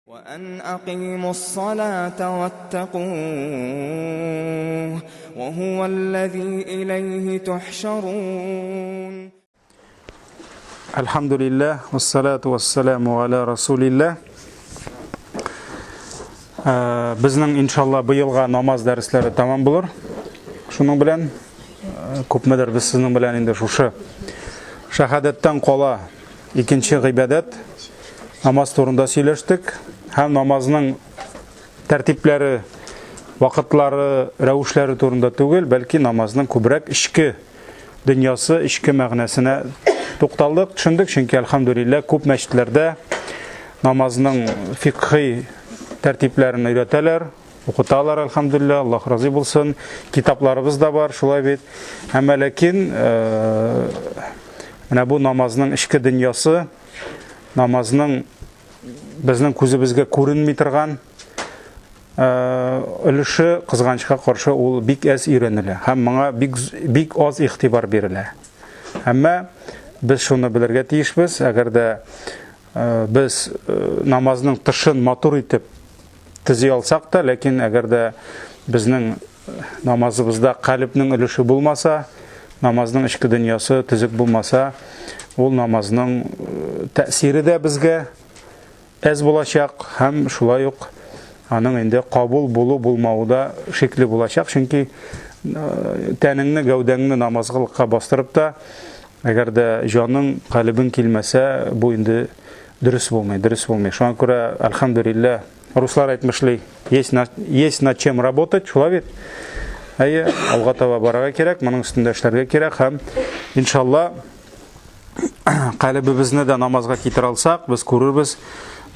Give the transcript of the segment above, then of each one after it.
وأن أقيموا الصلاة واتقوه وهو الذي إليه تحشرون. الحمد لله والصلاة والسلام على رسول الله. Безнең иншалла быелга намаз дәресләре тәмам булыр. Шуның белән күпмедер без сезнең белән инде шушы шәһадәттән кала икенче гыйбадәт намаз турында сөйләштек һәм намазның тәртипләре, вакытлары, рәвешләре турында түгел, бәлки намазның күбрәк эчке дөньясы, эчке мәгънәсенә тукталдык, төшендек, чөнки әлхәмдүлилләһ күп мәчетләрдә намазның фикхи тәртипләрен өйрәтәләр, укыталар, әлхәмдүлилләһ, Аллаһ разый булсын. Китапларыбыз да бар, шулай бит. Әмма ләкин менә бу намазның эчке дөньясы, намазның безнең күзебезгә күренми торган өлеше, кызганычка каршы, ул бик әз өйрәнелә һәм моңа бик бик аз игътибар бирелә. Әмма без шуны белергә тиешбез, әгәр дә без намазның тышын матур итеп төзи алсак та, ләкин әгәр дә безнең намазыбызда калебнең өлеше булмаса, намазның эчке дөньясы төзек булмаса, ул намазның тәэсире дә безгә әз булачак һәм шулай ук аның инде кабул булу булмавы да шикле булачак, чөнки тәнеңне, гәүдәңне намазлыкка бастырып та, әгәр дә җаның, калебең килмәсә, бу инде дөрес булмый, дөрес булмый. Шуңа күрә, әлхәмдүлилләһ, руслар әйтмешли, есть на, есть над чем работать, шулай бит? Әйе, алга таба барырга кирәк, моның өстендә эшләргә кирәк һәм иншалла калебебезне дә намазга китерә алсак, без күрербез,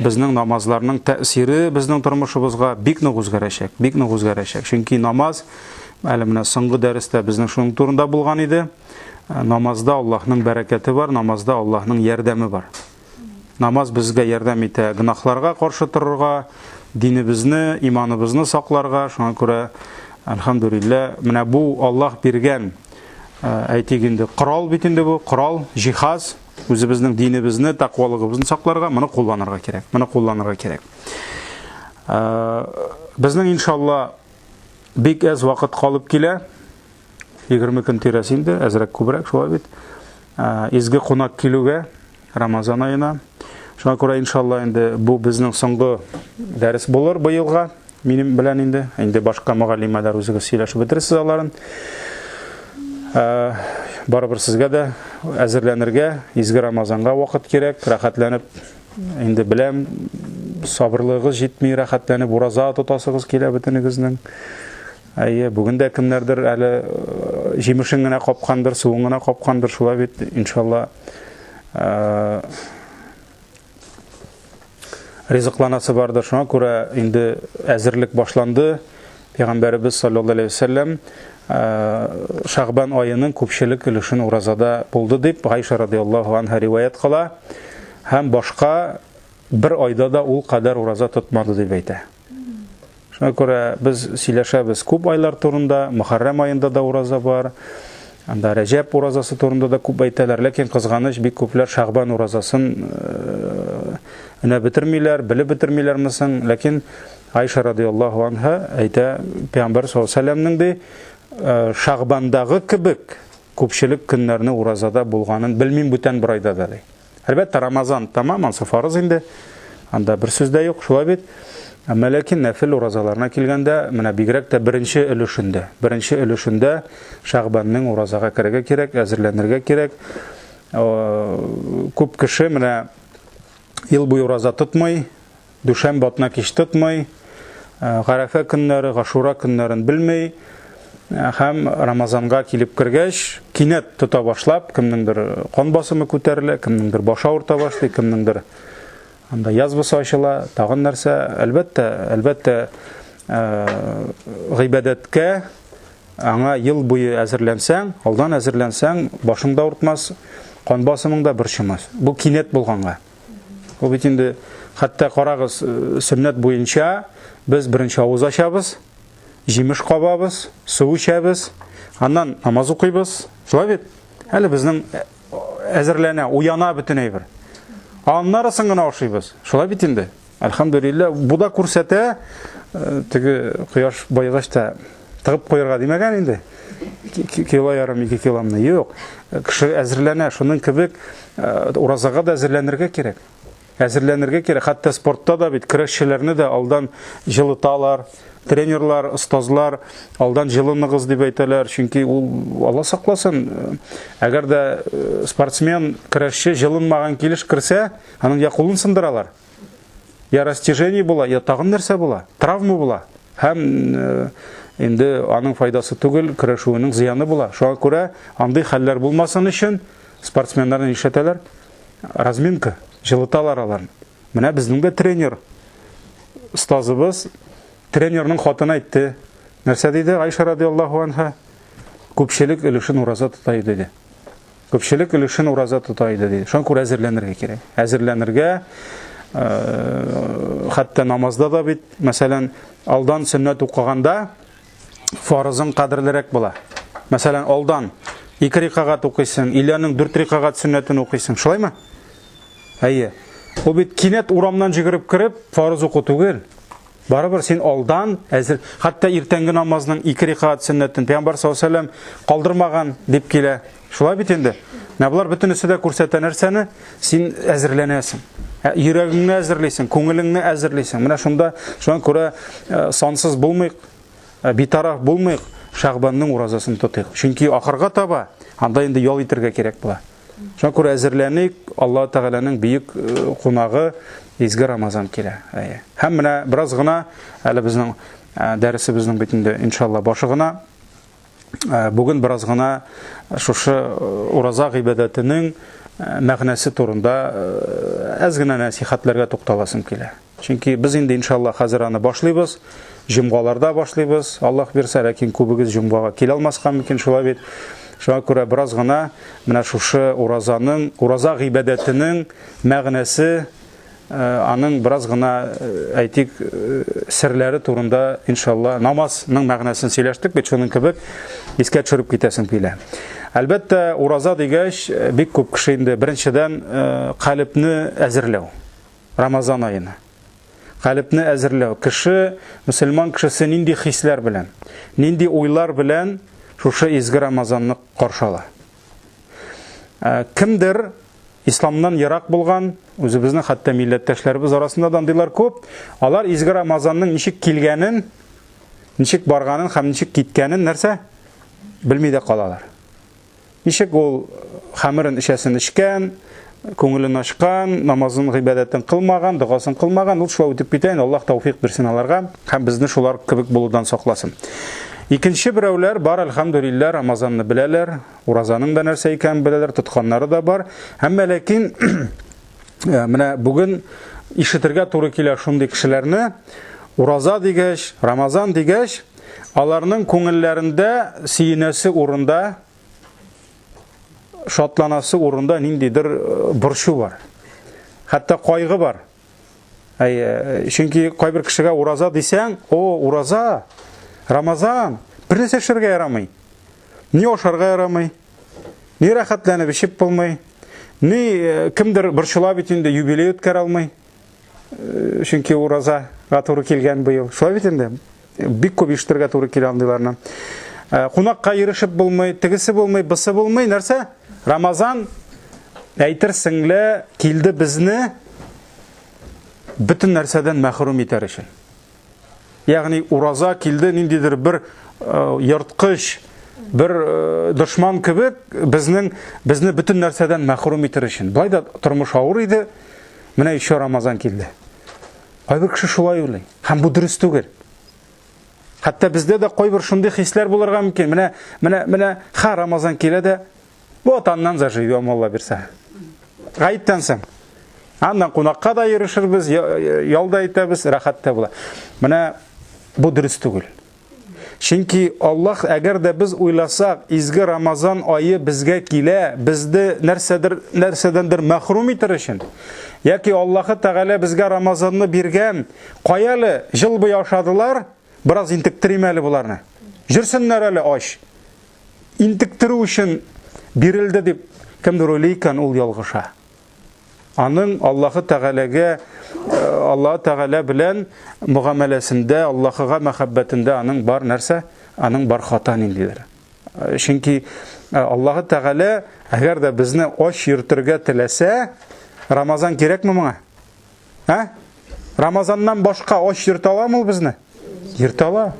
безнең намазларның тәэсире безнең тормышыбызга бик нык үзгәрәчәк, бик нык үзгәрәчәк. Чөнки намаз, әле менә соңгы дәрестә безнең шуның турында булган иде. Намазда Аллаһның бәрәкәте бар, намазда Аллаһның ярдәме бар. Намаз безгә ярдәм итә гөнаһларга каршы торырга, динебезне, иманыбызны сакларга. Шуңа күрә, әлхәмдүлилләһ, менә бу Аллаһ биргән, әйтик инде, корал бит инде бу, корал, җиһаз, үзебезнең динебезне, тәкъвалыгыбызны сакларга, моны кулланырга кирәк. Моны кулланырга кирәк. Безнең иншалла бик әз вакыт калып килә. 20 көн тирәсе инде, әзрәк күбрәк, шулай бит. Изге кунак килүгә Рамазан аена. Шуңа күрә иншалла инде бу безнең соңгы дәрес булыр быелга. Минем белән инде, инде башка мөгаллимәләр үзегез сөйләшеп бетерерсез аларын. Барыбер сезгә дә әзерләнергә, изге Рамазанга вакыт кирәк, рәхәтләнеп инде беләм, сабырлыгыгыз җитми, рәхәтләнеп ураза тотасыгыз килә бөтенегезнең. Әйе, бүген дә кемнәрдер әле җимешен генә капкандыр, суын гына капкандыр, шулай бит, иншалла. Ризыкланасы бардыр. Шуңа күрә инде әзерлек башланды. Пәйгамбәребез саллаллаһу алейһи вәсәлләм Шагбан аеның күпчелек өлешен уразада булды дип Гайша радиаллаһу анха риваять кыла һәм башка бер айда да ул кадәр ураза тотмады дип әйтә. Шуңа күрә без сөйләшәбез күп айлар турында, Мөхәррәм аенда да ураза бар, анда Рәҗәб уразасы турында да күп әйтәләр, ләкин кызганыч, бик күпләр Шәгъбан уразасын өнә бетермиләр, белеп бетермиләрме соң, ләкин Айша радиаллаһу анха әйтә, Пәйгамбәр саллаллаһу алейһи вәсәлләмнең ди, Шәгъбандагы кебек күпчелек көннәрне уразада булганын белмим бүтән бер айда да ди. Әлбәттә, Рамазан тәмам, ансы фарыз инде. Анда бер сүз дә юк, шулай бит. Әмма ләкин нәфил уразаларына килгәндә, менә бигрәк тә беренче өлешендә, беренче өлешендә Шәгъбанның уразага керергә кирәк, әзерләнергә кирәк. Күп кеше менә ел буе ураза тотмый, Дүшәмбе атна кич тотмый, Гарәфә көннәре, Гашура көннәрен белми һәм Рамазанга килеп кергәч, кинәт тота башлап, кемнеңдер кан басымы күтәрелә, кемнеңдер башы авырта башлый, кемнеңдер анда язвасы ачыла, тагын нәрсә. Әлбәттә, әлбәттә, гыйбадәткә аңа ел буе әзерләнсәң, алдан әзерләнсәң, башың да авыртмас, кан басымың да борчымас. Бу кинәт булганга. Ул бит инде хәтта карагыз, сөннәт буенча без беренче авыз ачабыз, җимеш кабабыз, су эчәбез, аннан намаз укыйбыз. Шулай бит? Әле безнең әзерләнә, уяна бөтен әйбер. Аннары соң гына ашыйбыз. Шулай бит инде? Әлхәмдүлилләһ, бу да күрсәтә, э, теге кояш байгач та тыгып куярга димәгән инде. Кило ярым, ике киломны. Юк. Кеше әзерләнә, шуның кебек э, уразага да әзерләнергә кирәк. Әзерләнергә кирәк. Хәтта спортта да бит көрәшчеләрне дә алдан җылыталар. Тренерлар, остазлар алдан җылыныгыз дип әйтәләр, чөнки ул Алла сакласын, әгәр дә э, спортсмен, көрәшче җылынмаган килеш керсә, аның я кулын сындыралар, я растяжение була, я тагын нәрсә була, травма була. Һәм э, инде аның файдасы түгел, көрәшүенең зыяны була. Шуңа күрә андый хәлләр булмасын өчен спортсменнарны нишләтәләр? Разминка, җылыталар аларны. Менә безнең дә тренер, остазыбыз, тренерның хатыны әйтте. Нәрсә диде Айша радиаллаһу анха? Күпчелек өлешен ураза тота иде диде. Күпчелек өлешен ураза тота иде диде. Шуңа күрә әзерләнергә кирәк. Әзерләнергә, э, хәтта намазда да бит, мәсәлән, алдан сөннәт укыганда фарызың кадерлерәк була. Мәсәлән, алдан ике рикагать укыйсың, или аның дүрт рикагать сөннәтен укыйсың. Шулаймы? Әйе. Ул бит кинәт урамнан җигереп кереп, фарыз уку түгел. Барыбер син алдан әзер. Хәтта иртәнге намазның ике рикагать сөннәтен Пәйгамбәр саллаллаһу алейһи вәсәлләм калдырмаган дип килә. Шулай бит инде. Менә болар бөтенесе дә күрсәтә нәрсәне? Син әзерләнәсең. Ә, йөрәгеңне әзерлисең, күңелеңне әзерлисең. Менә шунда, шуңа күрә э, сансыз булмыйк, э, битараф булмыйк, Шәгъбанның уразасын тотыйк. Чөнки ахырга таба анда инде ял итәргә кирәк була. Шуңа күрә әзерләник, Аллаһ Тәгаләнең бөек э, кунагы изге Рамазан килә. Әйе. Һәм менә бераз гына әле безнең э, дәресебезнең бит инде иншалла башы гына. Э, бүген бераз гына шушы ураза гыйбадәтенең мәгънәсе турында әз генә нәсихәтләргә тукталасым килә. Чөнки без инде иншалла хәзер аны башлыйбыз. Җомгаларда башлыйбыз, Аллаһ бирсә, ләкин күбегез җомгага килә алмаска мөмкин, шулай бит. Шуңа күрә бераз гына менә шушы уразаның, ураза гыйбадәтенең мәгънәсе, э, аның бераз гына э, әйтик, э, серләре турында иншалла намазның мәгънәсен сөйләштек бит, шуның кебек искә төшереп китәсем килә. Әлбәттә, ураза дигәч, бик күп кеше инде беренчедән калебне әзерләү. Рамазан аена. Калебне әзерләү. Кеше, мөселман кешесе нинди хисләр белән, нинди уйлар белән шушы изге Рамазанны каршы ала. Ә, кемдер исламнан ерак булган, үзебезнең хәтта милләттәшләребез арасында да андыйлар күп, алар изге Рамазанның ничек килгәнен, ничек барганын һәм ничек киткәнен нәрсә белми дә калалар. Ничек ул хәмерен эчәсен эчкән, күңелен ачкан, намазын, гыйбадәтен кылмаган, догасын кылмаган, ул шулай үтеп китә инде, Аллаһ тәүфик бирсен аларга һәм безне шулар кебек булудан сакласын. Икенче берәүләр бар, әлхәмдүлилләһ, Рамазанны беләләр, уразаның да нәрсә икәнен беләләр, тотканнары да бар. Әмма ләкин э, менә бүген ишетергә туры килә шундый кешеләрне, ураза дигәч, Рамазан дигәч, Аларның күңелләрендә сөенәсе урында, шатланасы урында ниндидер э, борчу бар. Хәтта кайгы бар. Әй, э, чөнки кайбер кешегә ураза дисәң, о, ураза, Рамазан, бер нәрсә эшләргә ярамый. Ни ашарга ярамый, ни рәхәтләнеп эчеп булмый, ни э, кемдер борчыла бит инде, юбилей үткәрә алмый. Э, чөнки уразага туры килгән быел. Шулай бит инде. Бик күп ишетергә туры килә андыйларны. Э, кунакка йөрешеп булмый, тегесе булмый, бысы булмый. Нәрсә? Рамазан әйтерсең лә килде безне бөтен нәрсәдән мәхрүм итәр өчен. Ягъни ураза килде ниндидер бер э, ерткыч, бер э, дошман кебек безнең безне бөтен нәрсәдән мәхрүм итер өчен. Былай да тормыш авыр иде. Менә еще Рамазан килде. Кайбер кеше шулай уйлый. Һәм бу дөрес түгел. Хәтта бездә дә кайбер шундый хисләр булырга мөмкин. Менә, менә, менә, ха, Рамазан килә дә, вот аннан заживем, Алла бирсә. Гаеттән соң. Аннан кунакка да йөрешербез, ял да итәбез, рәхәт тә була. Менә бу дөрес түгел. Чөнки Аллаһ, әгәр дә без уйласак, изге Рамазан ае безгә килә, безне нәрсәдер, нәрсәдәндер мәхрүм итер өчен, яки Аллаһы Тәгалә безгә Рамазанны биргән, кая әле җыл буе ашадылар, бераз интектерим әле боларны. Җөрсеннәр әле ач. Интектерү өчен бирелде дип кемдер уйлый икән, ул ялгыша. Аның Аллаһы Тәгаләгә, э, Аллаһы Тәгалә белән мөгамәләсендә, Аллаһыга мәхәббәтендә аның бар нәрсә? Аның бар хата ниндидер. Э, чөнки э, Аллаһы Тәгалә әгәр дә безне ач йөртергә теләсә, Рамазан кирәкме моңа? Ә? Рамазаннан башка ач йөртә аламы ул безне? Йөртә ала.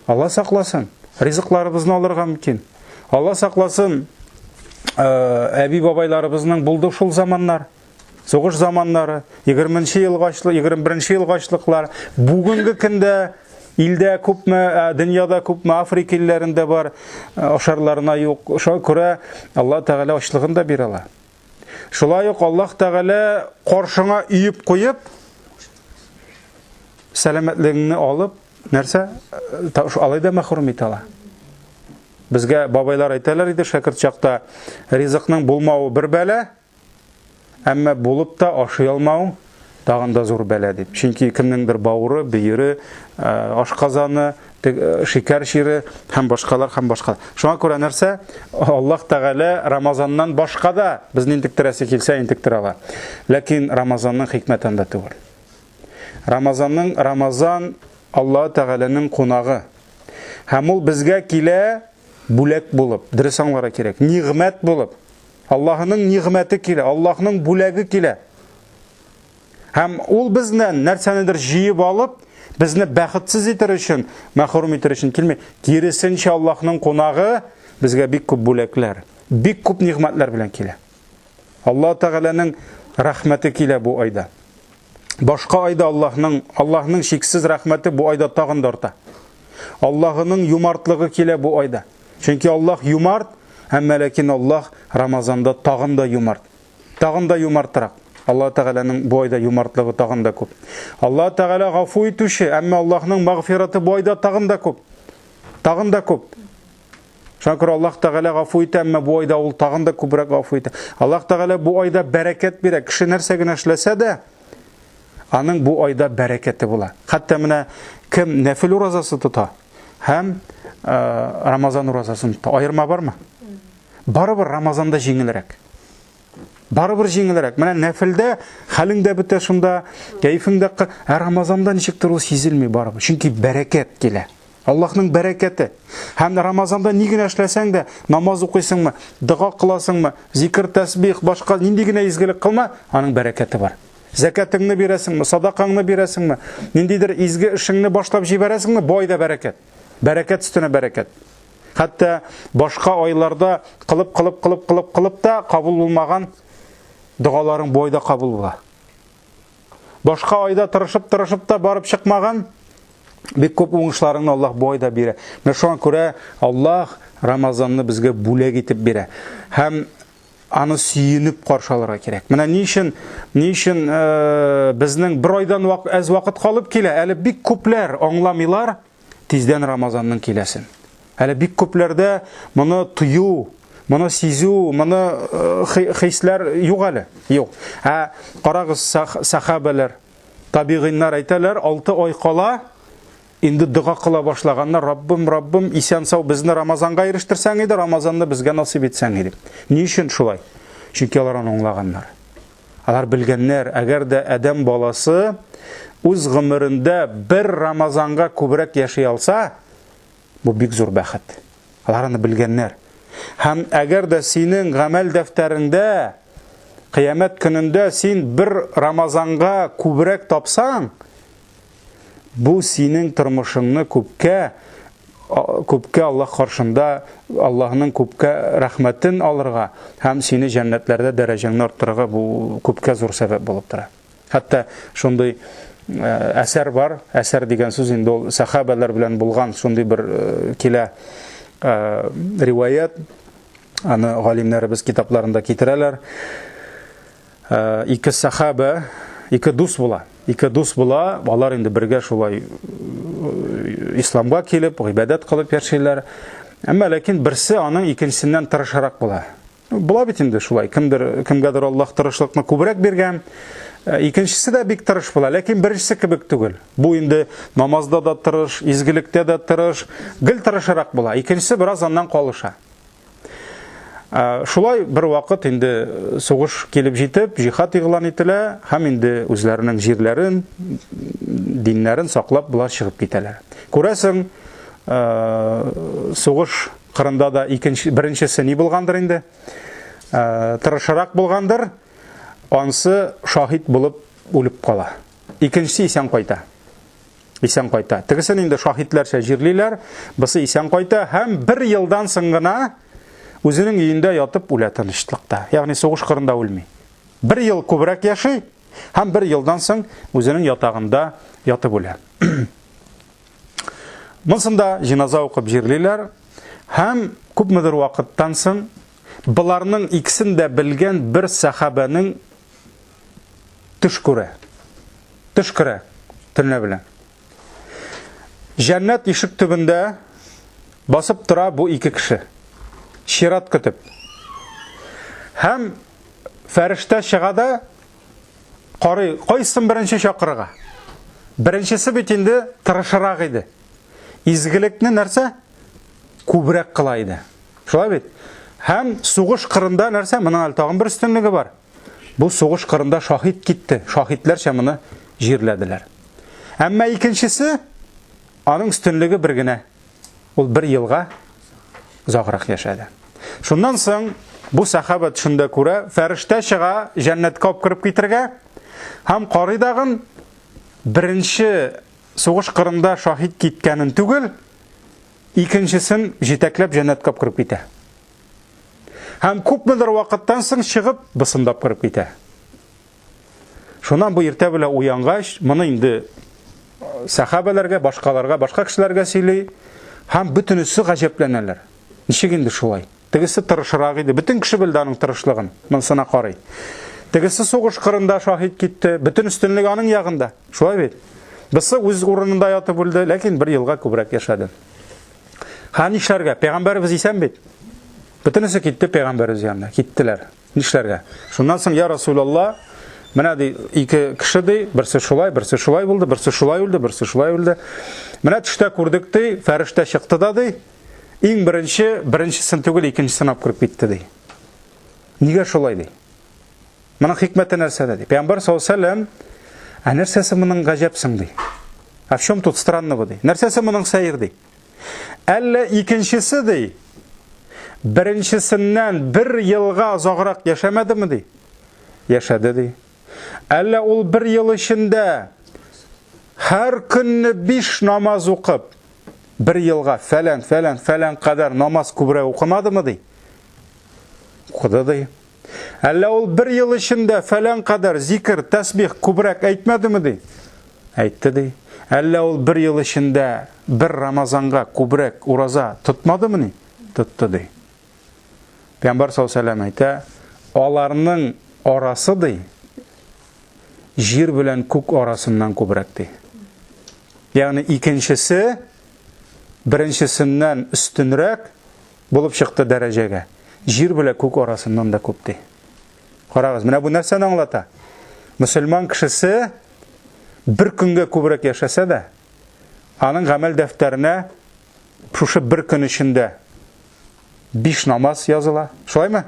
Алла сакласын. Ризыкларыбызны алырга мөмкин. Алла сакласын, э, әби бабайларыбызның булды шул заманнар. Сугыш заманнары, 20 елгы ачлык, 21 елгы ачлыклар. Бүгенге көндә илдә күпме, э, дөньяда күпме Африка илләрендә бар, э, ашарларына юк. Шуңа күрә Алла Тәгалә ачлыгын да бирә ала. Шулай ук Аллаһ Тәгалә каршыңа өеп куеп, сәламәтлегеңне алып, нәрсә? Алай да мәхрүм итә ала. Безгә бабайлар әйтәләр иде шәкерт чакта, ризыкның булмавы бер бәла, әмма булып та ашый алмау тагын да зур бәла дип. Чөнки кемнеңдер бавыры, бөере, э, ашказаны, э, шикәр чире һәм башкалар һәм башкалар. Шуңа күрә нәрсә? Аллаһ Тәгалә Рамазаннан башка да безне интектерәсе килсә интектерә ала. Ләкин Рамазанның хикмәте анда түгел. Рамазанның Рамазан Аллаһ Тәгаләнең кунагы. Һәм ул безгә килә бүләк булып, дөрес аңларга кирәк, нигъмәт булып. Аллаһының нигъмәте килә, Аллаһның бүләге килә. Һәм ул бездән нәрсәнедер җыеп алып, безне бәхетсез итер өчен, мәхрүм итер өчен килми. Киресенчә, Аллаһның кунагы безгә бик күп бүләкләр, бик күп нигъмәтләр белән килә. Аллаһ Тәгаләнең рәхмәте килә бу айда. Башка айда Аллаһның Аллаһның чиксез рәхмәте бу айда тагын да арта. Аллаһының юмартлыгы килә бу айда. Чөнки Аллаһ юмарт, әмма ләкин Аллаһ Рамазанда тагын да юмарт. Тагын да юмартрак. Аллаһ Тәгаләнең бу айда юмартлыгы тагын да күп. Аллаһ Тәгалә гафу итүче, әмма Аллаһның мәгъфираты бу айда тагын да күп. Тагын да күп. Шуңа күрә Аллаһ Тәгалә гафу итә, әмма бу айда ул тагын да күбрәк гафу итә. Аллаһ Тәгалә бу айда бәрәкәт бирә. Кеше нәрсә генә эшләсә дә, аның бу айда бәрәкәте була. Хәтта менә кем нәфил уразасы тота һәм э, Рамазан уразасын тота, аерма бармы? Барыбер Рамазанда җиңелрәк. Барыбер җиңелрәк. Менә нәфилдә хәлең дә бетә шунда, кәефең дә, ә Рамазанда ничектер ул сизелми барыбер. Чөнки бәрәкәт килә. Аллаһның бәрәкәте. Һәм Рамазанда ни генә эшләсәң дә, намаз укыйсыңмы, дога кыласыңмы, зикр, тәсбих, башка нинди генә изгелек кылма, аның бәрәкәте бар. Зәкәтеңне бирәсеңме, садакаңны бирәсеңме, ниндидер изге эшеңне башлап җибәрәсеңме, бу айда бәрәкәт. Бәрәкәт өстенә бәрәкәт. Хәтта башка айларда кылып, кылып, кылып, кылып, кылып та кабул булмаган догаларың бу айда кабул була. Башка айда тырышып, тырышып та барып чыкмаган бик күп уңышларыңны Аллаһ бу айда бирә. Менә шуңа күрә Аллаһ Рамазанны безгә бүләк итеп бирә. Һәм аны сөенеп каршы алырга кирәк. Менә ни өчен, ни өчен э, безнең бер айдан вак, әз вакыт калып килә, әле бик күпләр аңламыйлар, Тиздән Рамазанның киләсен. Әле бик күпләрдә моны тою, моны сизү, моны э, хисләр юк әле. Юк. Ә карагыз, сахабәләр, табигыйннар әйтәләр, 6 ай кала инде дога кыла башлаганнар, Раббым, Раббым, исән-сау безне Рамазанга ирештерсәң иде, Рамазанны безгә насыйп итсәң иде. Ни өчен шулай? Чөнки алар аны аңлаганнар. Алар белгәннәр, әгәр дә адәм баласы үз гомерендә бер Рамазанга күбрәк яши алса, бу бик зур бәхет. Алар аны белгәннәр. Һәм әгәр дә синең гамәл дәфтәреңдә кыямәт көнендә син бер Рамазанга күбрәк тапсаң, Бу синең тормышыңны күпкә күпкә Аллаһ каршында Аллаһның күпкә рәхмәтен алырга һәм сине җәннәтләрдә дәрәҗәңне арттырырга бу күпкә зур сәбәп булып тора. Хәтта шундый әсәр бар, әсәр дигән сүз инде ул сахабәләр белән булган шундый бер килә риваять, аны галимнәребез китапларында китерәләр. Э, ике сахаба, ике дус була. Ике дус була, алар инде бергә шулай э, исламга килеп, гыйбадәт кылып яшиләр. Әмма ләкин берсе аның икенчесеннән тырышрак була. Була бит инде шулай. Кемдер, кемгәдер Аллаһ тырышлыкны күбрәк биргән. Э, икенчесе дә бик тырыш була, ләкин беренчесе кебек түгел. Бу инде намазда да тырыш, изгелектә дә тырыш, гел тырышрак була. Икенчесе бераз аннан калыша. Шулай бер вакыт инде сугыш килеп җитеп, җихад игълан ителә һәм инде үзләренең җирләрен, диннәрен саклап болар чыгып китәләр. Күрәсең, сугыш кырында да икенче, беренчесе ни булгандыр инде, тырышырак булгандыр, ансы шаһит булып үлеп кала. Икенчесе исән кайта. Исән кайта. Тегесен инде шаһитләрчә җирлиләр, бусы исән кайта һәм бер елдан соң гына үзенең өендә ятып үлә тынычлыкта. Ягъни сугыш кырында үлми. Бер ел күбрәк яши һәм бер елдан соң үзенең ятагында ятып үлә. Монсында җиназа укып җирлиләр һәм күпмедер вакыттан соң боларның икесен дә белгән бер сәхабәнең төш күрә. Төш керә төнлә белән. Җәннәт ишек төбендә басып тора бу ике кеше. Чират көтеп. Һәм фәрештә чыга да карый, кайсын беренче чакырырга? Беренчесе бит инде тырышырак иде. Изгелекне нәрсә? Күбрәк кыла иде. Шулай бит? Һәм сугыш кырында нәрсә? Моның әле тагын бер өстенлеге бар. Бу сугыш кырында шаһит китте. Шаһитләрчә моны җирләделәр. Әмма икенчесе, аның өстенлеге бер генә. Ул бер елга озаграк яшәде. Шуннан соң бу сәхабә төшендә күрә, фәрештә чыга җәннәткә алып кереп китергә һәм карый дагын беренче сугыш кырында шаһит киткәнен түгел, икенчесен җитәкләп җәннәткә алып кереп китә. Һәм күпмедер вакыттан соң чыгып, бысындап кереп китә. Шуннан бу иртә белән уянгач, моны инде э, сәхабәләргә, башкаларга, башка кешеләргә сөйли һәм бөтенесе гаҗәпләнәләр. Ничек инде шулай? Тегесе тырышрак иде. Бөтен кеше белде аның тырышлыгын. Монысына карый. Тегесе сугыш кырында шаһит китте. Бөтен өстенлек аның ягында. Шулай бит? Бусы үз урынында ятып үлде, ләкин бер елга күбрәк яшәде. Һә, нишләргә? Пәйгамбәребез исән бит. Бөтенесе китте пәйгамбәребез янына. Киттеләр. Нишләргә? Шуннан соң, я Расулалла, менә ди, ике кеше ди, берсе шулай, берсе шулай булды, берсе шулай үлде, берсе шулай үлде. Менә төштә күрдек ди, фәрештә чыкты да ди, иң беренче, беренчесен түгел, икенчесен алып кереп китте ди. Нигә шулай ди? Моның хикмәте нәрсәдә ди? Пәйгамбәр саллаллаһу алейһи вәсәлләм, ә нәрсәсе моның гаҗәп соң ди? А в чем тут странного ди? Нәрсәсе моның сәер ди? Әллә икенчесе ди, беренчесеннән бер елга озаграк яшәмәдеме ди? Яшәде ди. Әллә ул бер ел эчендә һәр көнне биш намаз укып, бер елга фәлән, фәлән, фәлән кадәр намаз күбрәк укымадымы ди? Укыды ди. Әллә ул бер ел эчендә фәлән кадәр зикер, тәсбих күбрәк әйтмәдеме ди? Әйтте ди. Әллә ул бер ел эчендә бер Рамазанга күбрәк ураза тотмадымыни? Тотты ди. Пәйгамбәр саллаллаһу алейһи әйтә, аларның арасы ди, җир белән күк арасыннан күбрәк ди. Ягъни икенчесе беренчесеннән өстенрәк булып чыкты дәрәҗәгә. Җир белән күк арасыннан да күп ди. Карагыз, менә бу нәрсәне аңлата? Мөселман кешесе бер көнгә күбрәк яшәсә дә, аның гамәл дәфтәренә шушы бер көн эчендә биш намаз языла. Шулаймы?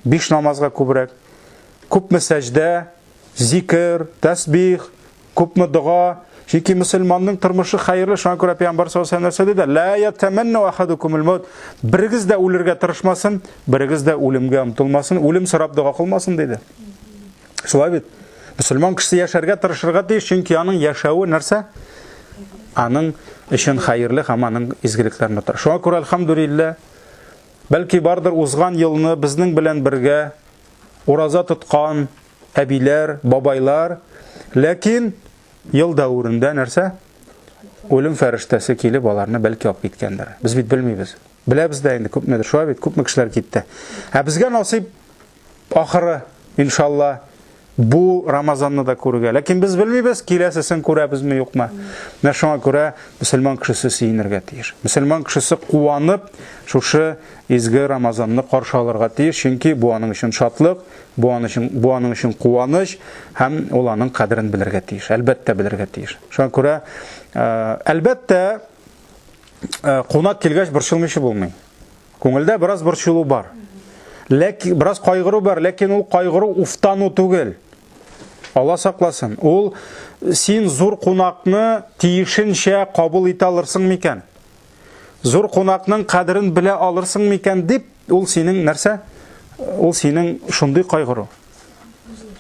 Биш намазга күбрәк. Күпме сәҗдә, зикер, тәсбих, күпме дога. Чөнки мөселманның тормышы хәерле, шуңа күрә пәйгамбәр саллаллаһу алейһи нәрсә диде? Ла ятаманну ахадукумул маут. Берегез дә үлергә тырышмасын, берегез дә үлемгә омтылмасын, үлем сорап дога кылмасын диде. Шулай бит? Мөселман кешесе яшәргә тырышырга тиеш, чөнки аның яшәве нәрсә? Аның өчен хәерле һәм аның изгелекләренә тора. Шуңа күрә альхамдулилла, бәлки бардыр узган елны безнең белән бергә ураза тоткан әбиләр, бабайлар, ләкин ел дәверендә нәрсә? Үлем фәрештәсе килеп аларны бәлки алып киткәндер. Без бит белмибез. Беләбез дә инде күпмедер, шулай бит, күпме кешеләр китте. Ә безгә насыйп ахыры, иншалла, бу Рамазанны да күрергә. Ләкин без белмибез, киләсесен күрәбезме, юкмы. Менә шуңа күрә мөселман кешесе сөенергә тиеш. Мөселман кешесе куанып, шушы изге Рамазанны каршы алырга тиеш, чөнки бу аның өчен шатлык, бу аның өчен, бу аның өчен куаныч һәм ул аның кадерен белергә тиеш. Әлбәттә, белергә тиеш. Шуңа күрә, э, әлбәттә, э, кунак килгәч борчылмыйча булмый. Күңелдә бераз борчылу бар. Ләкин бераз кайгыру бар, ләкин ул кайгыру уфтану түгел. Алла сакласын. Ул син зур кунакны тиешенчә кабул итә алырсың микән? Зур кунакның кадерен белә алырсың микән дип, ул синең нәрсә? Ул синең шундый кайгыру.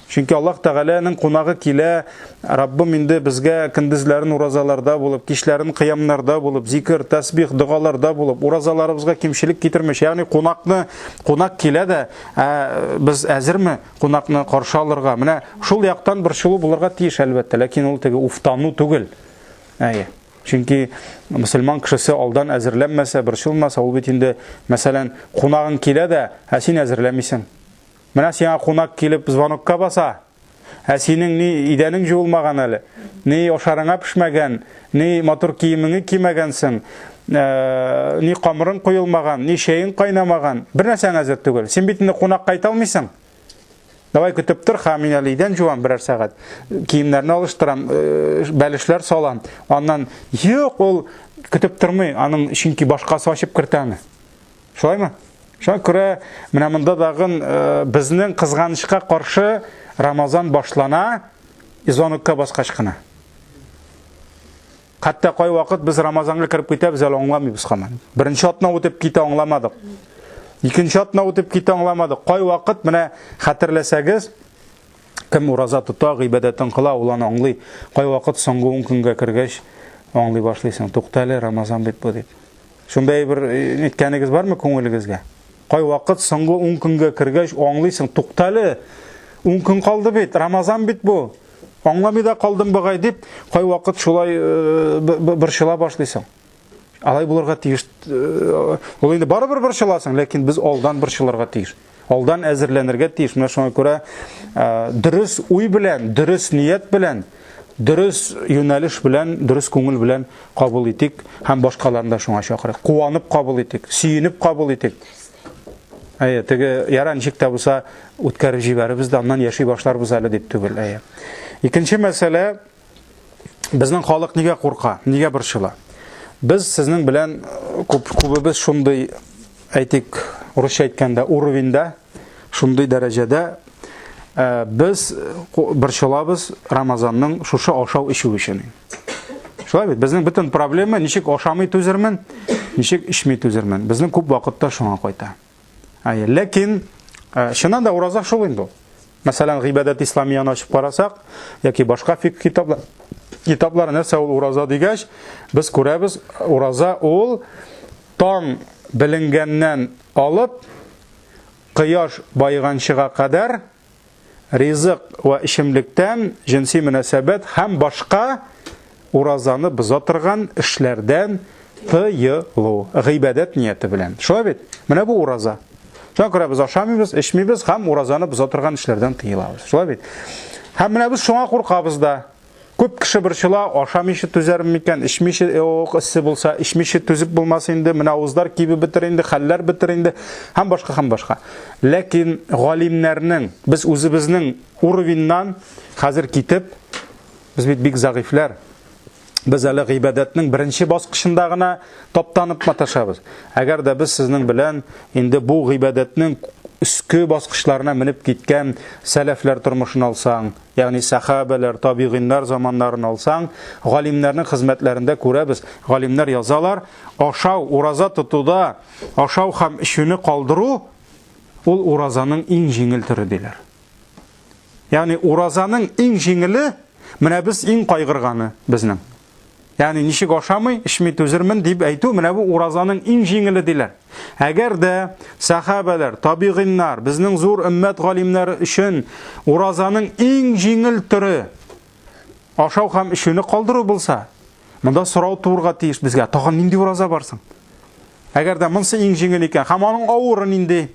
Чөнки Аллаһ Тәгаләнең кунагы килә, Раббым инде безгә көндезләрен уразаларда булып, кичләрен кыямнарда булып, зикер, тәсбих, догаларда булып, уразаларыбызга кимчелек китермеш. Ягъни кунакны, кунак килә дә, ә, без әзерме кунакны каршы алырга? Менә шул яктан борчылу булырга тиеш, әлбәттә, ләкин ул теге уфтану түгел. Әйе. Чөнки мөселман кешесе алдан әзерләнмәсә, борчылмаса, ул бит инде, мәсәлән, кунагың килә дә, ә син әзерләмисең. Менә сиңа кунак килеп звонокка баса. Ә синең ни идәнең җуылмаган әле, ни ашарыңа пешмәгән, ни матур киемеңе кимәгәнсең, э, ни камырың коелмаган, ни чәең кайнамаган. Бер нәрсәң әзер түгел. Син бит инде кунакка әйтә алмыйсың. Давай көтеп тор, ха, мин әле идән җуам берәр сәгать. Киемнәрне алыштырам, э, бәлешләр салам. Аннан юк, ул көтеп тормый, аның чөнки башкасы ачып кертә аны. Шулаймы? Шуңа күрә менә монда дагын э, безнең кызганычка каршы Рамазан башлана звонокка баскач кына. Хәтта кайвакыт без Рамазанга кереп китәбез, әле аңламыйбыз һаман. Беренче атна үтеп китә аңламадык. Икенче атна үтеп китә аңламадык. Кайвакыт менә хәтерләсәгез, кем ураза тота, гыйбадәтен кыла, ул аны аңлый. Кайвакыт соңгы 10 көнгә кергәч аңлый башлыйсың. Тукта әле, Рамазан бит бу дип. Шундай бер э, ниткәнегез бармы күңелегезгә? Кайвакыт соңгы 10 көнгә кергәч аңлыйсың, тукта әле, 10 көн калды бит, Рамазан бит бу. Аңламый да калдым бугай дип, кайвакыт шулай э, борчыла башлыйсың. Алай булырга тиеш. Э, ул инде барыбер борчыласың, ләкин без алдан борчылырга тиеш. Алдан әзерләнергә тиеш. Менә шуңа күрә э, дөрес уй белән, дөрес ният белән, дөрес юнәлеш белән, дөрес күңел белән кабул итик һәм башкаларны да шуңа чакырыйк. Куанып кабул итик, сөенеп кабул итик. Әйе, теге яра ничек тә булса үткәреп җибәрербез дә, аннан яши башларбыз әле дип түгел. Әйе. Икенче мәсьәлә, безнең халык нигә курка, нигә борчыла? Без сезнең белән күп күбебез шундый, әйтик, урысча әйткәндә, уровеньда, шундый дәрәҗәдә э, без борчылабыз Рамазанның шушы ашау эчү өчен. Шулай бит, безнең бөтен проблема ничек ашамый түзермен, ничек эчми түзермен. Безнең күп вакытта шуңа кайта. Әйе, ләкин э, чыннан да ураза шул инде ул. Мәсәлән, гыйбадәт исламияны ачып карасак, яки башка фикх китаплар, китаплар нәрсә ул ураза дигәч, без күрәбез, ураза ул таң беленгәннән алып кояш баеганчыга кадәр ризык вә эчемлектән, җенси мөнәсәбәт һәм башка уразаны боза торган эшләрдән тыелу, гыйбадәт нияте белән. Шулай бит? Менә бу ураза. Шуңа күрә без ашамыйбыз, эчмибез һәм уразаны боза торган эшләрдән тыелабыз. Шулай бит? Һәм менә без шуңа куркабыз да. Күп кеше борчыла, ашамыйча түзәрмен микән, эчмичә, ох, эссе булса, эчмичә түзеп булмас инде, менә авызлар кибеп бетер инде, хәлләр бетер инде, һәм башка, һәм башка. Ләкин галимнәрнең, без үзебезнең уровеньнан хәзер китеп, без бит бик зәгыйфьләр, без әле гыйбадәтнең беренче баскычында гына таптанып маташабыз. Әгәр дә без сезнең белән инде бу гыйбадәтнең өске баскычларына менеп киткән сәләфләр тормышын алсаң, Ягъни сәхабәләр, табигыйннар заманнарын алсаң, галимнәрнең хезмәтләрендә күрәбез, галимнәр язалар, ашау, ураза тотуда ашау һәм эчүне калдыру ул уразаның иң җиңел төре диләр. Ягъни уразаның иң җиңеле, менә без иң кайгырганы безнең. Ягъни ничек ашамый, эчми түзермен дип әйтү, менә бу уразаның иң җиңеле диләр. Әгәр дә сәхабәләр, табигыйннар, безнең зур өммәт галимнәре өчен уразаның иң җиңел төре ашау һәм эчүне калдыру булса, монда сорау туырга тиеш безгә. Тагын нинди ураза бар соң? Әгәр дә монсы иң җиңел икән, һәм аның авыры нинди?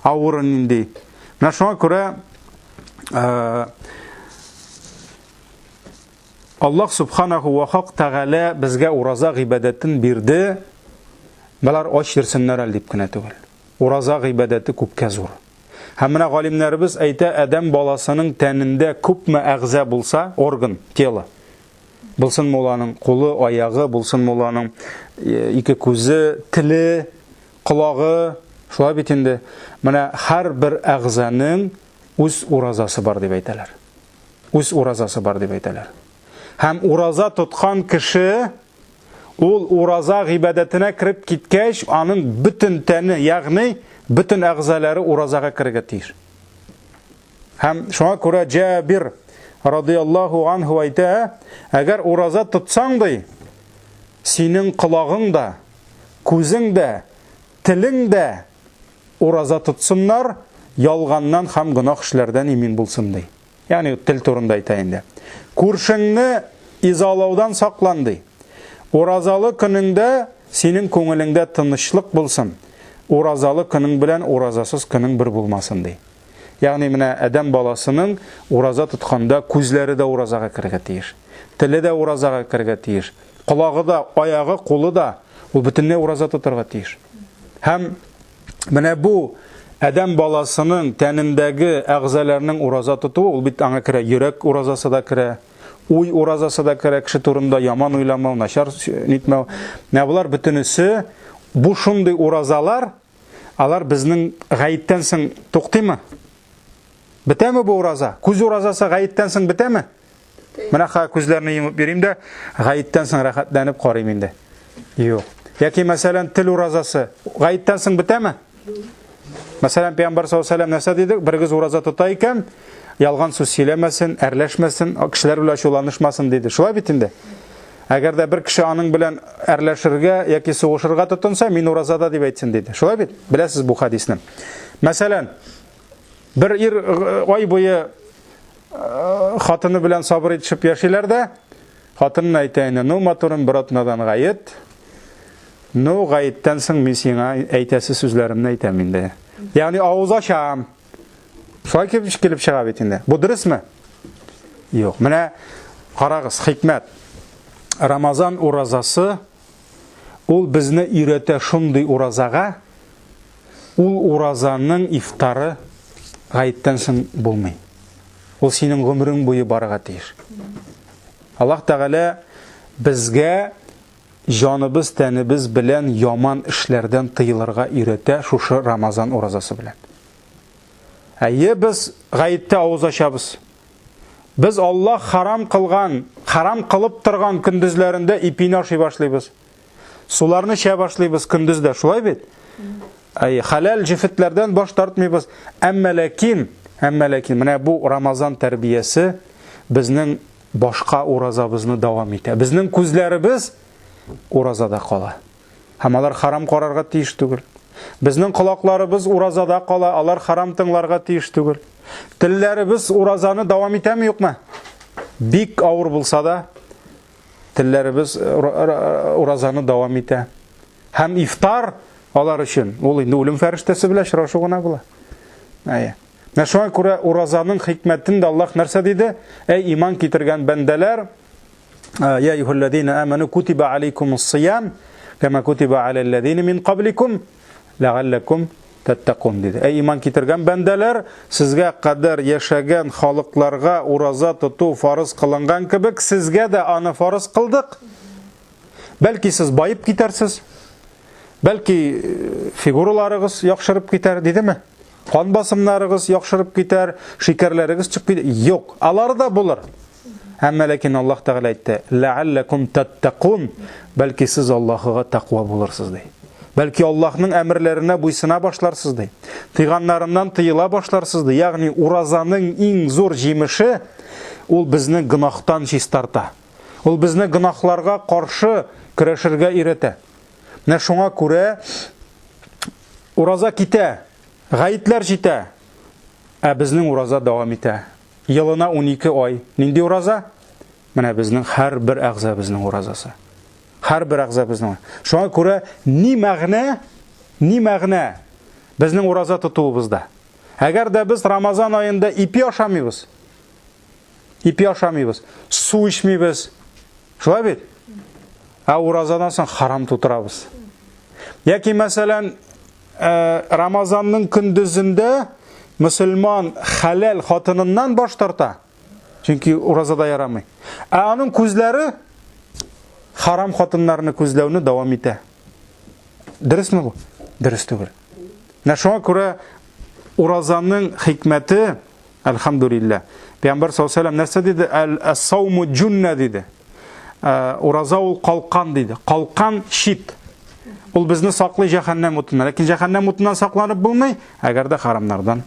Авыры нинди? Менә шуңа күрә э, Аллаһ Субханаху ва Хак Тәгалә безгә ураза гыйбадәтен бирде, болар ач йөрсеннәр әле дип кенә түгел. Ураза гыйбадәте күпкә зур. Һәм менә галимнәребез әйтә, адәм баласының тәнендә күпме әгъза булса, орган, тело, булсын муланың кулы, аягы, булсын муланың э, ике күзе, теле, колагы. Шулай бит инде, менә һәрбер әгъзаның үз уразасы бар дип әйтәләр. Үз уразасы бар дип әйтәләр. Һәм ураза тоткан кеше ул ураза гыйбадәтенә кереп киткәч, аның бөтен тәне, ягъни бөтен әгъзалары уразага керергә тиеш. Һәм шуңа күрә Җабир радияллаһу анһу әйтә, әгәр ураза тотсаң ди, синең колагың да, күзең дә, телең дә ураза тотсыннар, ялганнан һәм гөнаһ эшләрдән имин булсын ди. Ягъни тел турында әйтә инде. Күршеңне изалаудан саклан ди. Уразалы көнеңдә синең күңелеңдә тынычлык булсын. Уразалы көнең белән уразасыз көнең бер булмасын ди. Ягъни менә адәм баласының ураза тотканда күзләре дә уразага керергә тиеш. Теле дә уразага керергә тиеш. Колагы да, аягы, кулы да ул бөтенләй ураза тотарга тиеш. Һәм менә бу адәм баласының тәнендәге әгъзаларның ураза тотуы, ул бит аңа керә, йөрәк уразасы да керә, уй уразасы да керә, кеше турында яман уйламау, начар нитмәү. Менә болар бөтенесе бу шундый уразалар, Алар безнең гаеттән соң туктыймы? Бетәме бу ураза? Күз уразасы гаеттән соң бетәме? Менә ха күзләрне йомып йөрим дә, гаеттән соң рәхәтләнеп карыйм инде. Юк. Яки мәсәлән тел уразасы гаеттән соң бетәме? Мәсәлән, Пәйгамбәр саллаллаһу алейһи нәрсә диде? Берегез ураза тота икән, ялган сүз сөйләмәсен, әрләшмәсен, кешеләр белән ачуланышмасын диде. Шулай бит инде. Әгәр дә бер кеше аның белән әрләшергә яки сугышырга тотынса, мин уразада дип әйтсен диде. Шулай бит? Беләсез бу хадисне. Мәсәлән, бер ир э, ай буе э, хатыны белән сабыр итешеп яшиләр дә, хатынына әйтә инде, ну, матурым, бер атнадан гает. Ну, гаеттән соң мин сиңа әйтәсе сүзләремне әйтәм инде. Ягъни авыз ачам. Шулай килеп, килеп чыга бит инде. Бу дөресме? Юк. Менә карагыз, хикмәт. Рамазан уразасы ул безне өйрәтә шундый уразага, ул уразаның ифтары гаеттән соң булмый. Ул синең гомерең буе барырга тиеш. Аллаһ Тәгалә безгә җаныбыз, тәнебез белән яман эшләрдән тыелырга өйрәтә шушы Рамазан уразасы белән. Әйе, без гаеттә авыз ачабыз. Без Аллаһ харам кылган, харам кылып торган көндезләрендә ипине ашый башлыйбыз. Суларны эчә башлыйбыз көндездә, шулай бит? Әйе, хәләл җефетләрдән баш тартмыйбыз. Әмма ләкин, әмма ләкин менә бу Рамазан тәрбиясе безнең башка уразабызны дәвам итә. Безнең күзләребез уразада кала. Һәм алар харам карарга тиеш түгел. Безнең колакларыбыз уразада кала, алар харам тыңларга тиеш түгел. Телләребез уразаны дәвам итәме, юкмы? Бик авыр булса да, телләребез уразаны дәвам итә. Һәм ифтар алар өчен ул инде үлем фәрештәсе белән очрашу гына була. Әйе. Менә шуңа күрә уразаның хикмәтен дә Аллаһ нәрсә диде? Әй иман китергән бәндәләр, Я әйюһәлләзина аману кутиба алейкумус сиям, кама кутиба аләлләзина мин кабликум, ләгалләкум тәттәкун диде. Әй иман китергән бәндәләр, сезгә кадәр яшәгән халыкларга ураза тоту фарыз кылынган кебек, сезгә дә аны фарыз кылдык. Бәлки сез баеп китәрсез, бәлки э, фигураларыгыз яхшырып китәр, дидеме? Кан басымнарыгыз яхшырып китәр, шикәрләрегез чыгып китәр. Юк, алары да булыр. Әмма ләкин Аллаһ Тәгалә әйтте: "Ләалләкум таттакун", бәлки сез Аллаһыга тәкъва булырсыз ди. Бәлки Аллаһның әмерләренә буйсына башларсыз ди. Тыйганнарыннан тыела башларсыз ди. Ягъни уразаның иң зур җимеше ул безне гөнаһтан чистарта. Ул безне гөнаһларга каршы көрәшергә өйрәтә. Менә шуңа күрә ураза китә, гаетләр җитә, ә безнең ураза дәвам итә. Елына 12 ай. Нинди ураза? Менә безнең һәрбер әгъзабызның уразасы. Һәрбер әгъзабызның. Шуңа күрә ни мәгънә, ни мәгънә безнең ураза тотуыбызда? Әгәр дә без Рамазан аенда ипи ашамыйбыз, ипи ашамыйбыз, су эчмибез. Шулай бит? Ә уразадан соң харам тутырабыз. Яки мәсәлән, Э, Рамазанның көндезендә мөселман хәләл хатыныннан баш тарта. Чөнки уразада ярамый. Ә аның күзләре харам хатыннарны күзләүне дәвам итә. Дөресме бу? Дөрес түгел. Менә шуңа күрә уразаның хикмәте, әлхәмдүлилләһ. Пәйгамбәр саллаллаһу алейһи вәсәлләм нәрсә диде? Әл-сауму джунна диде. Э, ураза ул калкан диде. Калкан щит. Ул безне саклый җәһәннәм утыннан. Ләкин җәһәннәм утыннан сакланып булмый, әгәр дә харамнардан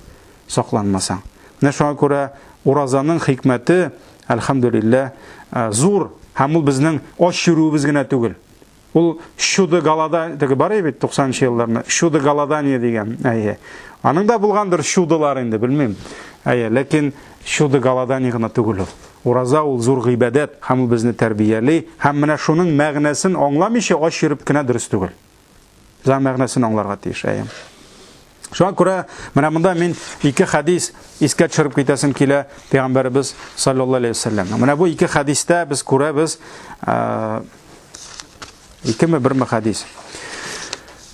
сакланмасаң. Менә шуңа күрә уразаның хикмәте, әлхәмдүлилләһ, э, зур һәм ул безнең ач йөрүебез генә түгел. Ул чудо голода, теге бар бит 90 елларны, чудо голодание дигән. Әйе. Аның да булгандыр чудолар инде, белмим. Әйе, ләкин чудо голодание гына түгел ул. Ураза ул зур гыйбадәт һәм ул безне тәрбияли, һәм менә шуның мәгънәсен аңламыйча ач йөреп кенә дөрес түгел. Без аның мәгънәсен аңларга тиеш, әйе. Шуңа күрә менә монда мин ике хәдис искә төшереп китәсем килә Пәйгамбәребез саллаллаһу алейһи вәсәлләм. Менә бу ике хәдистә без күрәбез, икеме берме хәдис.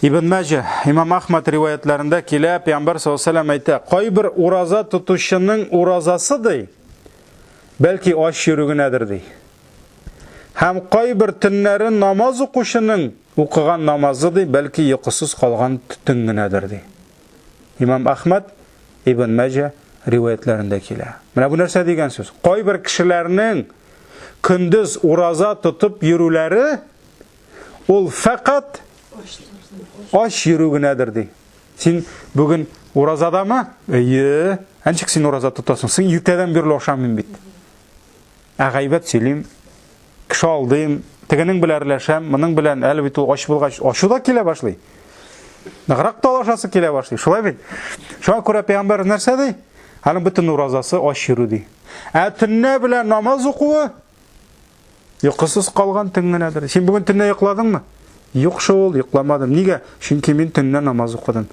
Ибн Мәҗә, Имам Ахмад риваятларында килә, Пәйгамбәр саллаллаһу алейһи вәсәлләм әйтә, кайбер ураза тотучының уразасы ди, бәлки ач йөрү генәдер ди. Һәм кайбер төннәрен намаз укучының укыган намазы ди, бәлки йокысыз калган төн генәдер ди. Имам Ахмад, Ибн Мәҗә риваятларында килә. Менә бу нәрсә дигән сүз? Кайбер кешеләрнең көндез ураза тотып йөрүләре ул фәкать ач йөрү генәдер ди. Син бүген уразадамы? Әйе. Ә ничек син ураза тотасың? Син иртәдән бирле ашамыйм бит. Ә гайбәт сөйлим, кеше алдыйм, тегенең белән әрләшәм, моның белән әле бит ул ач булгач, ачу да килә башлый. Ныграк талашасы килә башлый. Шулай бит? Шуңа күрә пәйгамбәр нәрсә ди? Аның бөтен уразасы ач йөрү ди. Ә төнлә белән намаз укуы йокысыз калган төн генәдер. Син бүген төнлә йокладыңмы? Юк шул, йокламадым. Нигә? Чөнки мин төнлә намаз укыдым.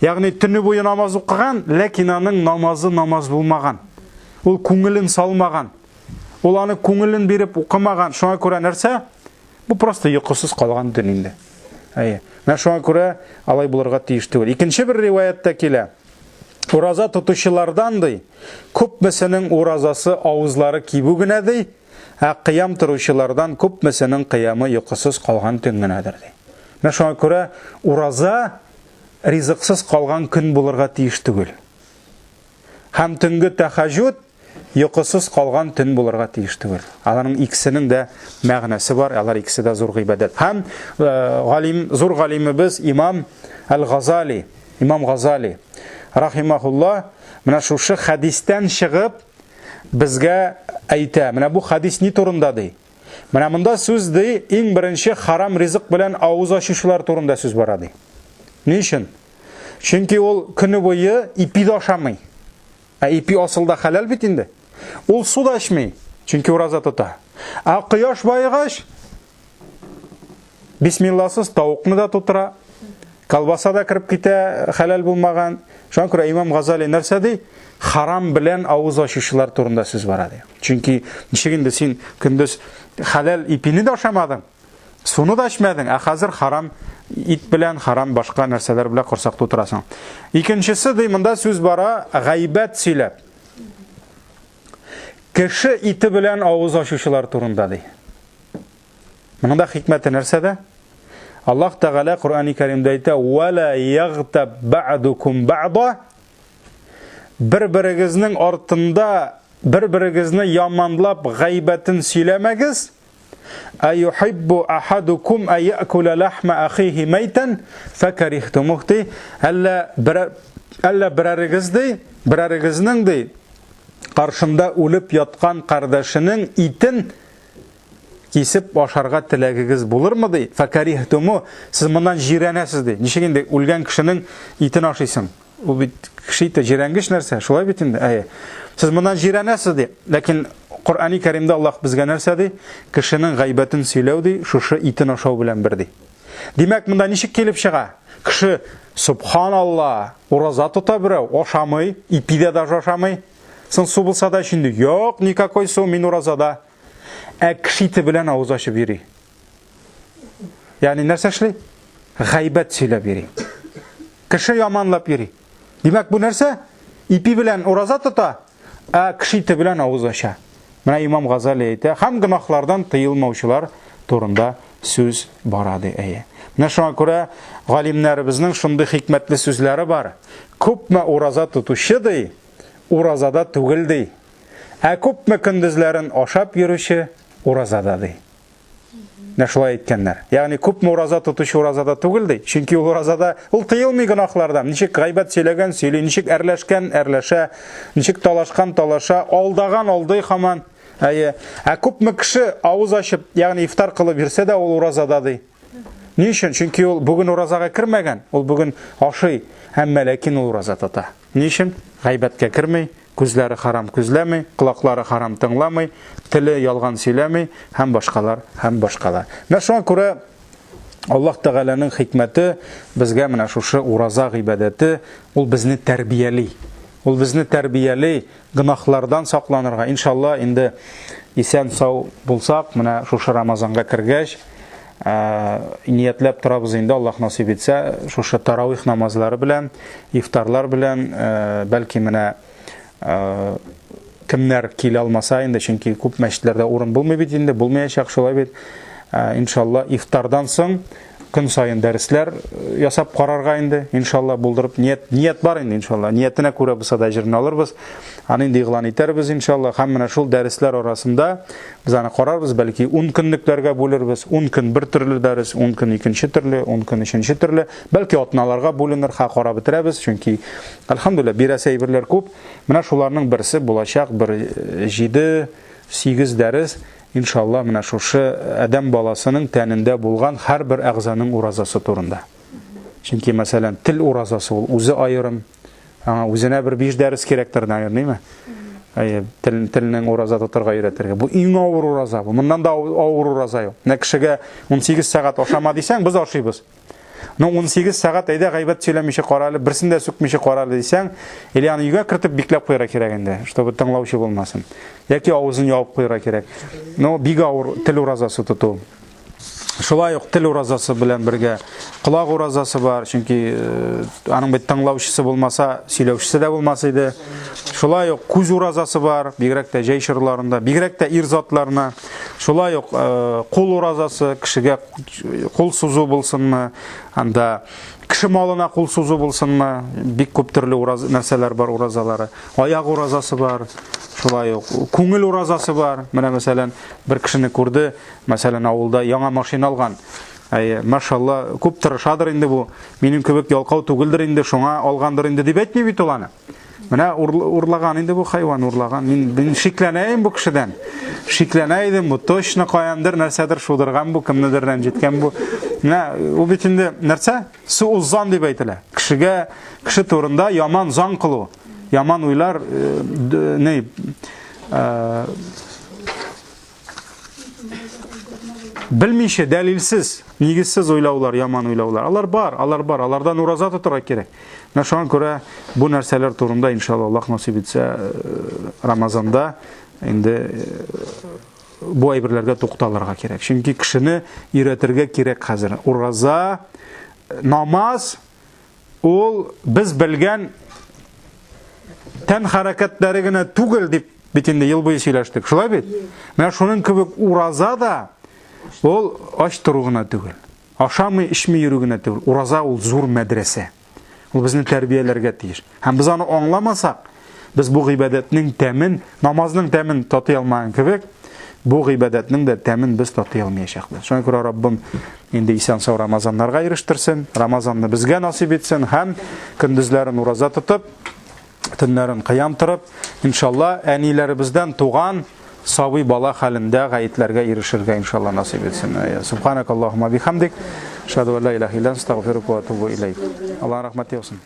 Ягъни төне буе намаз укыган, ләкин аның намазы намаз булмаган. Ул күңелен салмаган. Ул аны күңелен биреп укымаган. Шуңа күрә нәрсә? Бу просто йокысыз калган төн инде. Әйе. Менә шуңа күрә алай булырга тиеш түгел. Икенче бер риваятьтә килә. Ураза тотучылардан ди, күпмесенең уразасы авызлары кибү генә ди, ә кыям торучылардан күпмесенең кыямы йокысыз калган төн генәдер ди. Менә шуңа күрә ураза ризыксыз калган көн булырга тиеш түгел. Һәм төнге тәхәҗүд йокысыз калган төн булырга тиеш түгел. Аларның икесенең дә мәгънәсе бар, алар икесе дә зур гыйбадәт. Һәм э, галим, зур галимебез имам Әл-Газали, имам Газали, рахимахулла, менә шушы хәдистән чыгып безгә әйтә. Менә бу хәдис ни турында ди? Менә монда сүз ди, иң беренче харам ризык белән авыз ачучылар турында сүз бара ди. Ни өчен? Чөнки ул көне буе ипи дә ашамый. Ә ипи асылда хәләл бит инде. Ул су да эчми, чөнки ураза тота. Ә кояш баегач, бисмилласыз тавыкны да тутыра, колбаса да кереп китә, хәләл булмаган. Шуңа күрә имам Газали нәрсә ди? Харам белән авыз ачучылар турында сүз бара ди. Чөнки ничек инде син көндез хәләл ипине дә ашамадың, суны да эчмәдең, ә хәзер харам ит белән, харам башка нәрсәләр белән корсак тутырасың. Икенчесе ди, монда сүз бара гайбәт сөйләп. Кеше ите белән авыз ачучылар турында ди. Моның да хикмәте нәрсәдә? Аллаһ Тәгалә Коръәни Кәримдә әйтә: "Ва ла ягтаб бa'дукум бa'да" Бер-берегезнең артында бер-берегезне яманлап гайбәтен сөйләмәгез. Аюхиббу ахадукум аякула лахма ахихи майтан факарихтумух ди. Әллә берәр әллә берәрегез ди, берәрегезнең ди каршында үлеп яткан кардәшенең итен кисеп ашарга теләгегез булырмы ди? Факарихтуму, сез моннан җирәнәсез ди. Ничек инде үлгән кешенең итен ашыйсың? Ул бит кеше ите җирәнгеч нәрсә, шулай бит инде? Әйе. Сез моннан җирәнәсез ди. Ләкин Коръәни Кәримдә Аллаһ безгә нәрсә ди? Кешенең гайбәтен сөйләү ди, шушы итен ашау белән бер ди. Димәк, монда ничек килеп чыга? Кеше субханалла, ураза тота берәү, ашамый, ипи дә даже ашамый. Соң су булса да эчинде. Юк, никакой су, мин уразада. Ә кеше ите белән авыз ачып йөри. Ягъни нәрсә эшли? Гайбәт сөйләп йөри. Кеше яманлап йөри. Димәк, бу нәрсә? Ипи белән ураза тота, ә кеше ите белән авыз ача. Менә имам Газали әйтә, һәм гөнаһлардан тыелмаучылар турында сүз бара ди, әйе. Менә шуңа күрә галимнәребезнең шундый хикмәтле сүзләре бар. Күпме ураза тотучы ди, уразада түгел ди. Ә күпме көндезләрен ашап йөрүче уразада ди. Менә шулай әйткәннәр. Ягъни күпме ураза тотучы уразада түгел ди. Чөнки ул уразада ул тыелмый гөнаһлардан. Ничек гайбәт сөйләгән, сөйли, ничек әрләшкән, әрләшә, ничек талашкан, талаша, алдаган, алдый хаман. Әйе. Ә күпме кеше авыз ачып, ягъни ифтар кылып йөрсә дә, ул уразада ди. Ни өчен? Чөнки ул бүген уразага кермәгән, ул бүген ашый, әмма ләкин ул ураза тота. Ни өчен? Гайбәткә керми, күзләре харам күзләми, колаклары харам тыңламый, теле ялган сөйләми һәм башкалар, һәм башкалар. Менә шуңа күрә Аллаһ Тәгаләнең хикмәте безгә менә шушы ураза гыйбадәте, ул безне тәрбияли. Ул безне тәрбияли, гөнаһлардан сакланырга. Иншалла, инде исән-сау булсак, менә шушы Рамазанга кергәч, ниятләп торабыз инде, Аллаһ насыйп итсә, шушы таравих намазлары белән, ифтарлар белән, бәлки менә кемнәр килә алмаса инде, чөнки күп мәчетләрдә урын булмый бит инде, булмаячак шулай бит. Иншалла, ифтардан соң көн саен дәресләр ясап карарга инде, иншалла, булдырып, ният, ният бар инде, иншалла. Ниятенә күрә булса да әҗерен алырбыз. Аны инде игълан итәрбез, иншалла. Һәм менә шул дәресләр арасында без аны карарбыз, бәлки 10 көнлекләргә бүлербез. 10 көн бер төрле дәрес, 10 көн икенче төрле, 10 көн өченче төрле. Бәлки атналарга бүленер, ха карап бетерәбез, чөнки әлхәмдүлилләһ бирәсе әйберләр күп. Менә шуларның берсе булачак бер 7-8 дәрес. Иншалла, менә шушы адәм баласының тәнендә булган һәрбер әгъзаның уразасы турында. Чөнки, мәсәлән, тел уразасы ул үзе аерым. Аңа үзенә бер 5 дәрес кирәктер, наверное, Әйе, тел, телнең ураза тотарга өйрәтергә. Бу иң авыр ураза бу. Моннан да авыр ураза юк. Менә кешегә 18 сәгать ашама дисәң, без ашыйбыз. Ну, 18 сәгать әйдә гайбәт сөйләмичә кара әле, берсен дә сүкмичә кара әле дисәң, или аны өйгә кертеп бикләп куярга кирәк инде, чтобы тыңлаучы булмасын. Яки авызын ябып куярга кирәк. Но бик авыр тел уразасы тоту. Шулай ук тел уразасы белән бергә колак уразасы бар, чөнки э, аның бит тыңлаучысы булмаса, сөйләүчесе дә булмас иде. Шулай ук күз уразасы бар, бигрәк тә җәй чорларында, бигрәк тә ир затларына. Шулай ук э, кул уразасы, кешегә кул сузу булсынмы, анда кеше малына кул сузу булсынмы, бик күп төрле ураз, нәрсәләр бар уразалары. Аяк уразасы бар, шулай ук күңел уразасы бар. Менә мәсәлән, бер кешене күрде, мәсәлән, авылда яңа машина алган. Әйе, машалла, күп тырышадыр инде бу. Минем кебек ялкау түгелдер инде, шуңа алгандыр инде дип әйтми бит ул аны. Менә урлаган инде бу хайван, урлаган. Мин, мин шикләнә идем бу кешедән. Шикләнә идем бу, точно каяндыр нәрсәдер шудырган бу, кемнедер рәнҗеткән бу. Менә ул бит инде нәрсә? Суузан дип әйтелә. Кешегә, кеше турында яман зан кылу, яман уйлар, э, не, э, Белмичә, дәлилсез, нигезсез уйлаулар, яман уйлаулар. Алар бар, алар бар. Алардан ураза тотарга кирәк. Менә шуңа күрә бу нәрсәләр турында иншалла Аллаһ насыйп итсә, э, Рамазанда инде э, бу әйберләргә тукталырга кирәк. Чөнки кешене өйрәтергә кирәк хәзер. Ураза, намаз Ул без белгән тән хәрәкәтләре генә түгел дип бит инде ел буе сөйләштек. Шулай бит? Менә шуның кебек ураза да ул ач тору гына түгел. Ашамый, эчми йөрү генә түгел. Ураза ул зур мәдрәсә. Ул безне тәрбияләргә тиеш. Һәм без аны аңламасак, без бу гыйбадәтнең тәмен, намазның тәмен татый алмаган кебек, бу гыйбадәтнең дә тәмен без татый алмаячакбыз. Шуңа күрә Раббым инде исән-сау Рамазаннарга ирештерсен, Рамазанны безгә насыйп итсен һәм көндезләрен ураза тотып, төннәрен кыям торып, иншалла, әниләребездән туган сабый бала хәлендә гаетләргә ирешергә иншалла насыйп итсен. Субханакаллахума бихамдик, ашһаду ан ла илаһа илля анта, астагфирука ва атубу илейк. Аллаһ рәхмәте яусын.